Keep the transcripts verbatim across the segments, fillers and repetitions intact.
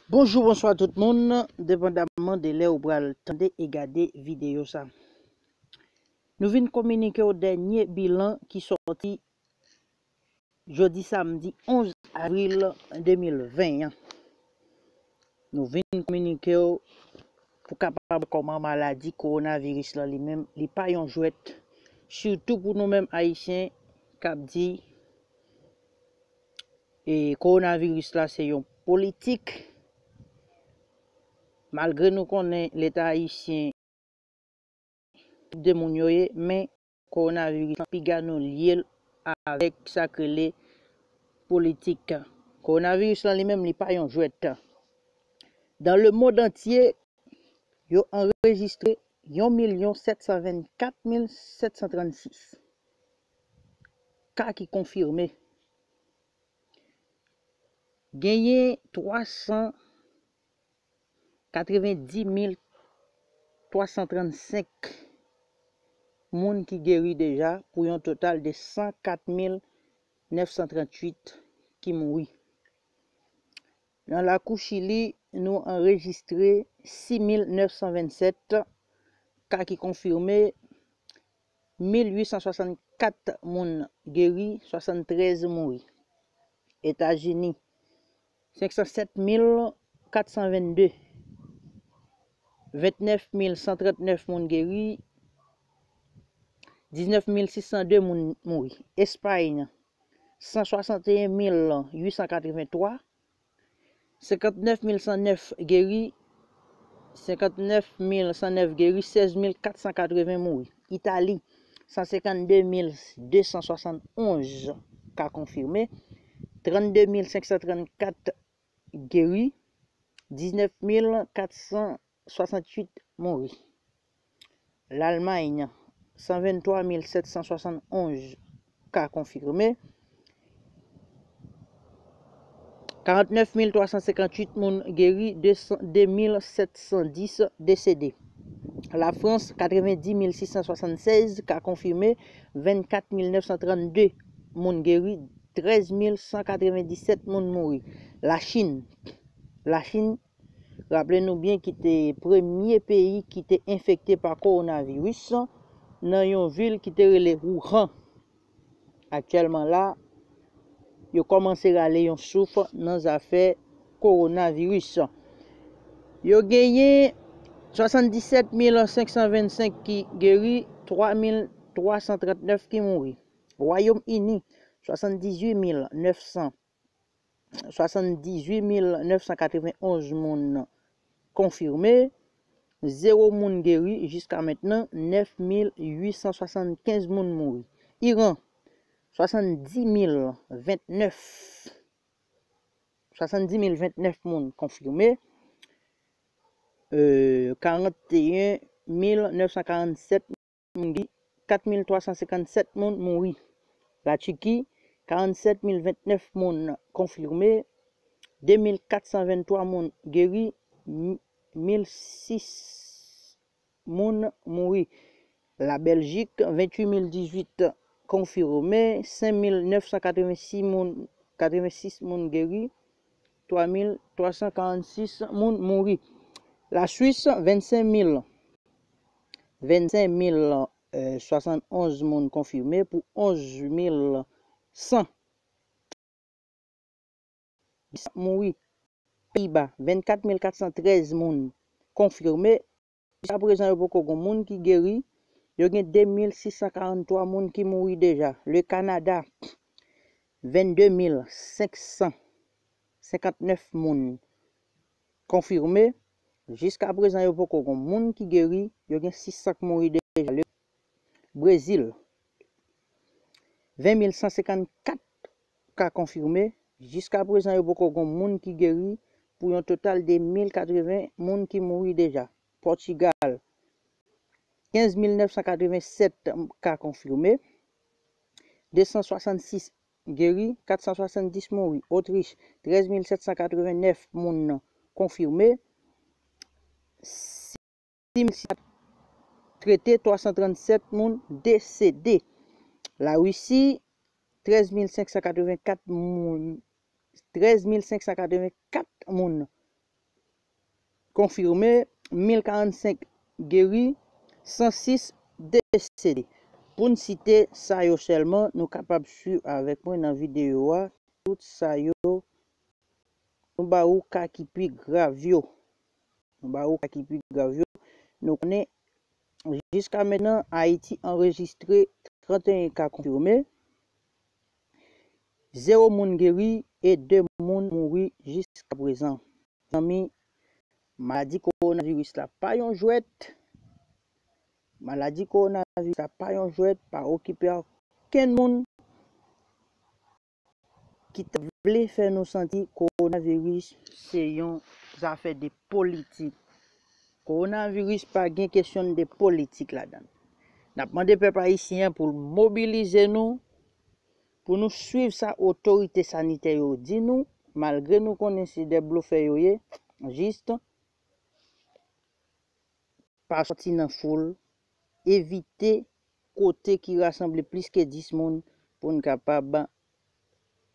Bonjou, bonswa tout moun, depandamman de lè ou pral tande e gade videyo sa. Nou vin kominike w dènye bilan ki sòti jodi samdi onz avril de mil ven an. Nou vin kominike w pou kapab kòman maladi kowonaviris lan li menm, li pa yon jwèt, sitou pou nou menm Ayisyen k ap di e kowonaviris la se yon politik. Malgre nou konnen Leta ayisyen de moun yo ye, men kowonaviris lan piga nou lye l avèk sa k rele politik. Kowonaviris lan li menm li pa yon jwèt. Dans le monde entier, yo anrejistre yon milyon sèt san vennkat mil sèt san trannsis ka ki konfime. Genyen twa san katrevendis mil twa san trannsenk moun ki geri deja, pou yon total de san kat mil nèf san tranntuit ki mouri. Nan lakou Chili, nou anrejistre sis mil nèf san vennsèt ka ki konfime, mil uit san swasannkat moun geri, swasanntrèz mouri. Etazini, senk san sèt mil kat san vennde, vennèf mil san trannèf moun geri, diznèf mil sis san de moun mouri. Espay, san swasanteyen mil uit san katrevenntwa, senkantnèf mil san nèf geri, senkantnèf mil san nèf geri, sèz mil kat san katreven mouri. Itali, san senkannde mil de san swasannonz ka konfime, trannde mil senk san trannkat geri, diznèf mil kat san swasanntuit mouri. Lalmay, san venntwa mil sèt san swasannonz ka konfime, karantnèf mil twa san senkanntuit moun geri, de mil sèt san dis desede. Lafrans, katrevendis mil sis san swasannsèz ka konfime, vennkat mil nèf san trannde moun geri, trèz mil san katrevendisèt moun mouri. Lachin, Lachin, raple nou byen, ki te premye peyi ki te enfekte pa kowonaviris nan yon vil ki te rele Wuhan. Aktyèlman la, yo kòmanse rale yon souf nan zafè kowonaviris. Yo genyen swasanndisèt mil senk san vennsenk ki geri, twa mil twa san trannèf ki mouri. Wayòm Ini, swasanndizuit mil nèf san, swasanndizuit mil nèf san katrevenonz moun konfime, zewo moun geri jiska mentnan, nèf mil uit san swasannkenz moun mouri. Iran, swasanndis mil ventnèf, swasanndis mil ventnèf moun konfime, euh, karanteyen mil nèf san karannsèt moun geri, kat mil twa san senkannsèt moun mouri. Latiki, karannsèt mil ventnèf moun konfime, de mil kat san venntwa moun geri, mil sis moun mouri. Labèljik, venntuit mil dizuit konfime, senk mil nèf san katrevensis moun, katrevensis moun geri, twa mil twa san karannsis moun mouri. Laswis, vennsenk mil, vennsenk mil, euh, swasannonz moun konfime pou onz mil san mouri. Peyiba, vennkat mil kat san trèz moun konfime. Jiska prezan, yo poko gon moun ki geri. Yo gen de mil sis san karanntwa moun ki mouri deja. Le Kanada, vennde mil senk san senkantnèf moun konfime. Jiska prezan, yo poko gon moun ki geri. Yo gen sis san k mouri deja. Le Brezil, ven mil san senkannkat ka konfime. Jiska prezan, yo poko gon moun ki geri, pou yon total de mil katreven moun ki mouri deja. Pòtigal, kenz mil nèf san katrevensèt ka konfime, de san swasannsis geri, kat san swasanndis mouri. Otrich, trèz mil sèt san katrevennèf moun konfime, sis mil sis san trete, twa san trannsèt moun desede. Larisi, trèz mil senk san katrevenkat moun, trèz mil senk san katrevenkat moun konfime, mil karannsenk geri, san sis desede. Pou n site sa yo sèlman, nou kapab swiv avèk mwen nan videyo a, tout sa yo, nou ba ou ka ki pi grav yo. Nou ba ou ka ki pi grav yo. Nou konnen, jiska mentnan, Ayiti anrejistre trannteyen ka konfime, zewo moun geri e de moun mouri jiska prezan. Zanmi, maladi kowonaviris la pa yon jwèt. Maladi kowonaviris la pa yon jwèt, pa okipe okenn moun ki ta vle fè nou santi kowonaviris se yon zafè de politik. Kowonaviris pa gen kesyon de politik ladan l. N ap mande pèp ayisyen an pou l mobilize nou, pou nou swiv sa otorite sanitè yo di nou, malgre nou konnen se de blofè yo ye, jis pa sòti nan foul, evite kote ki rasanble plis ke dis moun pou n kapab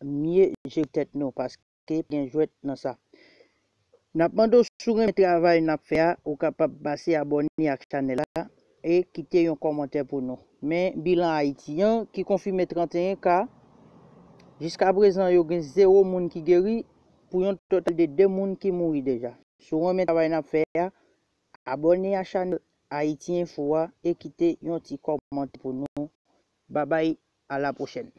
mye jere tèt nou, paske gen jwèt nan sa. N ap mande w, si w renmen travay n ap fè a, ou kapab pase abòne ak chanèl la e kite yon kòmantè pou nou. Men bilan Ayiti an ki konfime trannteyen ka, jiska prezan yo gen zewo moun ki geri pou yon total de de moun ki mouri deja. Si w renmen travay n ap fè a, abòne a chanèl Ayiti Enfo a e kite yon ti kòmantè pou nou. Babay, a la pwochèn.